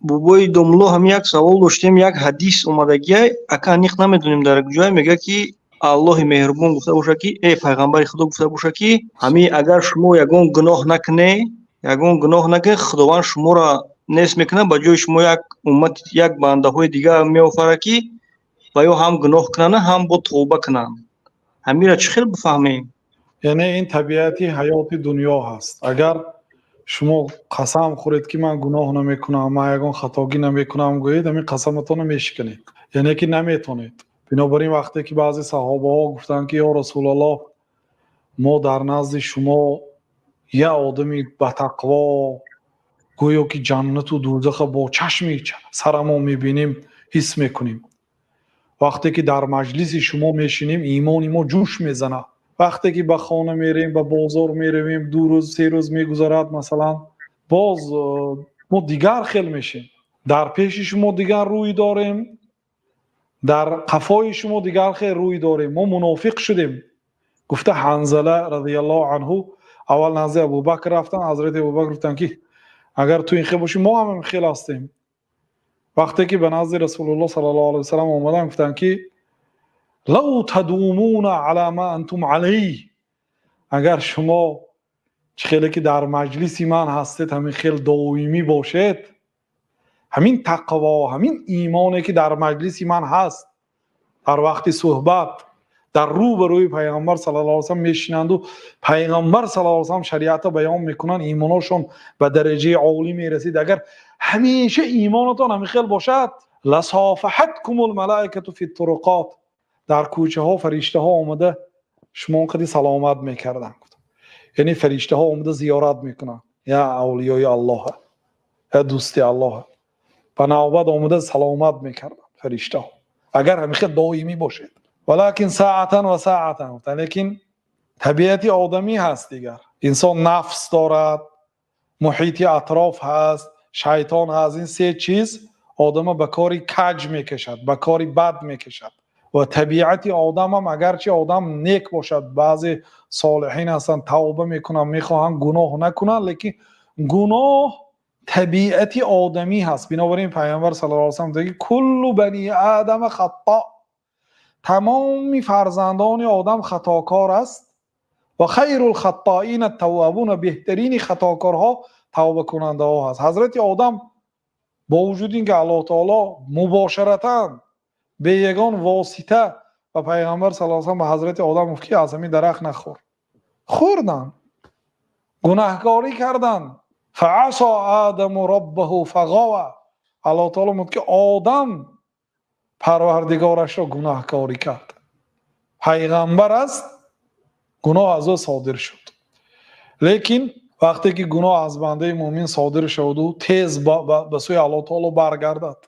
Бобои домулло, ҳам як савол доштем. Як ҳадис омадагиай, ака, аниқ намедонем дар куҷое. Мегӯяд, ки Аллоҳи меҳрубон гуфта бошад, ки пайғамбари Худо гуфта бошад, ки ҳамин агар шумо ягон гуноҳ накунед, ягон гуноҳ накунед, Худованд шуморо нест мекунад, ба ҷои шумо як уммат, як бандаҳои дигар меофарад, ки ва ё ҳам гуноҳ кунанд, ҳам бо тавба кунанд. Ҳаминро чӣ хел бифаҳмем? Яъне ин табиати ҳаёти дунё ҳаст. Агар шумо қасам хӯред, ки ман гуноҳ намекунам, ман ягон хатогӣ намекунам гӯед, ҳамин қасаматонро мешиканед, яъне ки наметонед. Бинобар ин, вақте ки баъзе саҳобаҳо гуфтанд, ки ё Расулаллоҳ, мо дар назди шумо як одами батақво, гӯё ки ҷаннату дӯзаха бо чашми сарамон мебинем, ҳис мекунем. Вақте ки дар маҷлиси шумо мешинем, имони мо ҷӯш мезанад. Вақте ки ба хона мерем, ба бозор меравем, 2 рӯз, 3 рӯз мегузарад, масалан, боз мо дигар хел мешем. Дар пеши шумо дигар рӯй дорем, дар қафои шумо дигар хел рӯй дорем, мо мунофиқ шудем, гуфта, Ҳанзала разияллоҳу анҳу аввал назди Абубакр рафтанд. Ҳазрати Абубакр гуфтанд, ки агар ту ин хел бошӣ, мо ҳам ин хел ҳастем. Вақте ки ба назди Расулуллоҳ саллаллоҳу алайҳи васаллам омаданд, гуфтанд, ки لو تدومون على ما أنتم عليه, агар шумо чӣ хеле ки дар маҷлиси ман ҳастед, ҳамин хел доимӣ бошед, ҳамин тақво, ҳамин имоне ки дар маҷлиси ман ҳаст, дар вақти суҳбат дар рӯ ба рӯи Пайғамбар саллаллоҳу алайҳи васаллам мешинанду Пайғамбар саллаллоҳу алайҳи васаллам шариатро баён мекунанд, имоношон ба дараҷаи олӣ мерасид. Агар ҳамеша имонатон ҳамин хел бошад, لصافحتكم الملائكة في الطرقات, дар кӯчаҳо фариштаҳо омада шумо қади саломат мекарданд. Яъне фариштаҳо омада зиёрат мекунанд я авлиёи Аллоҳ, я дӯсти Аллоҳ, ба навбат омада саломат мекарданд фариштаҳо, агар ҳамин хел доимӣ бошед. ولكن ساعة وساعة, лекин табиати одамӣ ҳаст, дигар инсон нафс дорад, муҳити атроф ҳаст, шайтон ҳаст. Ин се чиз одама ба кори каҷ мекашад, ба кори бад мекашад. Ва табиати одамам, агарчи одам нек бошад, баъзе солиҳин ҳастанд, тавба мекунанд, мехоҳанд гуноҳ накунанд, лекин гуноҳ табиати одамӣ ҳаст. Бинобар ин Пайғамбар саллаллоҳу алайҳи васаллам мегӯяд: كل بني آدم خطاء, тамоми фарзандони одам хатокор аст, وخير الخطائين التوابون, беҳтарини хатокорҳо тавбакунандаҳо ҳаст. Ҳазрати Одам бо вуҷуди ин ки Аллоҳ таоло мубошаратан, бе ягон восита ба Пайғамбар саллаллоҳу алайҳи васаллам, ба ҳазрати Одам гуфт, ки аз ҳамин дарахт нахӯр, хӯрданд, гунаҳкорӣ карданд. فعصى آدم ربه فغوى. Аллоҳ таоло мегӯяд, ки Одам Парвардигорашро гунаҳкорӣ кард. Пайғамбар аст, гуноҳ аз ӯ содир шуд. Лекин вақте ки гуноҳ аз бандаи мӯмин содир шаваду тез ба сӯи Аллоҳ таоло баргардад,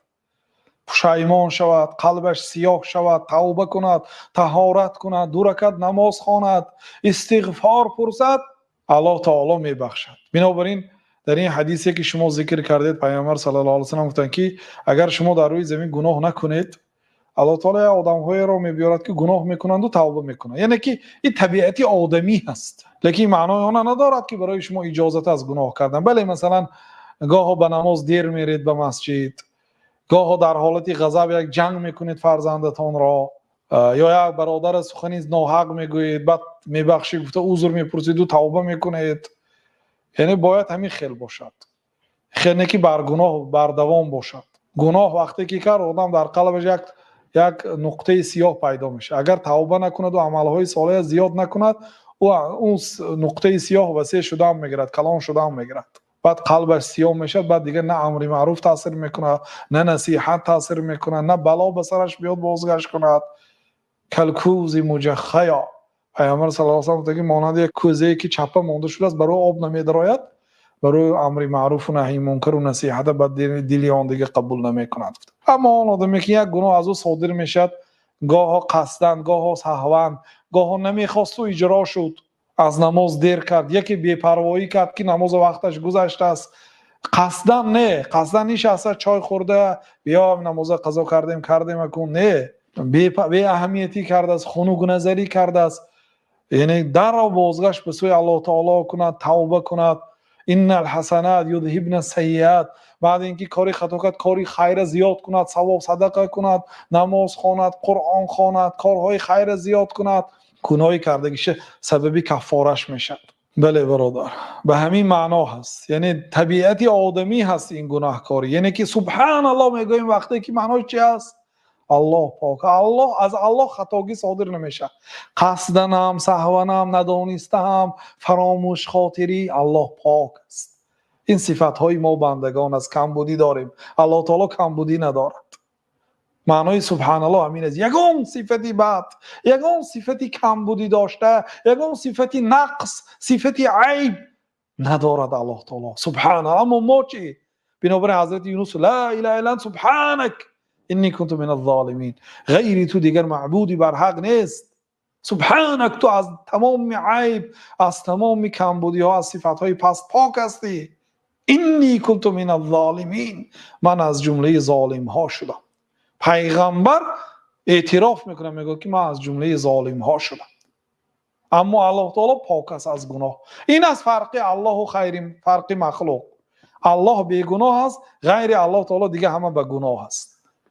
пушаймон шавад, қалбаш сиёҳ шавад, тавба кунад, таҳорат кунад, ду ракат намоз хонад, истиғфор пурсад, Аллоҳ таоло мебахшад. Бинобар ин, дар ин ҳадисе ки шумо зикр кардед, Пайғамбар саллаллоҳу алайҳи васаллам гуфтанд, ки агар шумо дар рӯи замин гуноҳ накунед, Аллоҳ таоло як одамҳоеро мебиёрад, ки гуноҳ мекунанду тавба мекунанд. Яъне ки ин табиати одамӣ ҳаст, лекин маънои она надорад, ки барои шумо иҷозат аст гуноҳ кардан. Бале, масалан, гоҳо ба намоз дер меред ба масҷид, гоҳо дар ҳолати ғазаб як ҷанг мекунед фарзандатонро, ё як бародара сухани ноҳақ мегӯед, баъд мебахшӣ гуфта узр мепурсиду тавба мекунед. Яъне бояд ҳамин хел бошад, хел не ки бар гуноҳ бардавом бошад. Гуноҳ вақте ки кард одам, дар қалбаш як нуқтаи сиёҳ пайдо мешавад. Агар тавба накунаду амалҳои солеҳа зиёд накунад, ӯ нуқтаи сиёҳ васеъ шудаам мегирад, калон шудаам мегирад. Баъд қалбаш сиёҳ мешавад, баъд дигар на амри маъруф таъсир мекунад, на насиҳат таъсир мекунад, на бало ба сараш биёд бозгашт кунад. كالكوز المجخيا, Пайғамбар саллаллоҳу алайҳи васаллам гуфта, ки монанди як кӯзае ки чаппа монда шудааст, барои об намедарояд, барои амри маъруфу наҳйи мункару насиҳата ба дили он дига қабул намекунад. Аммо он одаме ки як гуноҳ аз ӯ содир мешавад, гоҳо қасдан, гоҳо саҳван, гоҳо намехосту иҷро шуд, аз намоз дер кард, яке бепарвоӣ кард, ки намоза вақташ гузаштааст, қасдан не, қасдан нишаста чой хӯрда, биё намоза қазо кардем, кардем акун, не, беаҳамиятӣ кардааст, хунукназарӣ кардааст, яъне даррав бозгашт ба сӯи Аллоҳ таоло кунад, тавба кунад. إن الحسنات يذهبن السيئات. Баъд ин ки кори хато кард, кори хайра зиёд кунад, савоб, садақа кунад, намоз хонад, Қуръон хонад, корҳои хайра зиёд кунад, гуноҳи кардагиша сабаби каффораш мешавад. Бале, бародар, ба ҳамин маъно ҳаст, яъне табиати одамӣ ҳаст ин гуноҳкорӣ. Яъне ки субҳаналлоҳ мегӯем, вақте ки маънош чи аст? Аллоҳ пок, Аллоҳ, аз Аллоҳ хатогӣ содир намешавад, қасданам, саҳванам, надонистаам, фаромӯшхотирӣ. Аллоҳ пок аст. Ин сифатҳои мо бандагон аст, камбудӣ дорем. Аллоҳ таоло камбудӣ надорад. Маънои субҳаналлоҳ ҳамин аст: ягон сифати бад, ягон сифати камбудӣ дошта, ягон сифати нақс, сифати айб надорад Аллоҳ таоло, субҳана. Аммо мо чӣ? Бинобар ин ҳазрати Юнус: لا إله إلا أنت سبحانك إني كنت من الظالمين. Ғайри ту дигар маъбуди барҳақ нест. سبحانك, ту аз тамоми айб, аз тамоми камбудиҳо, аз сифатҳои паст пок ҳастӣ. إني كنت من الظالمين, ман аз ҷумлаи золимҳо шудам. Пайғамбар эътироф мекунад, мегӯяд, ки ман аз ҷумлаи золимҳо шудам. Аммо Аллоҳ таоло пок аст аз гуноҳ. Ин аст фарқи Аллоҳу хайри, фарқи махлуқ. Аллоҳ бегуноҳ аст, ғайри Аллоҳ таоло дига ҳама ба гуноҳ аст.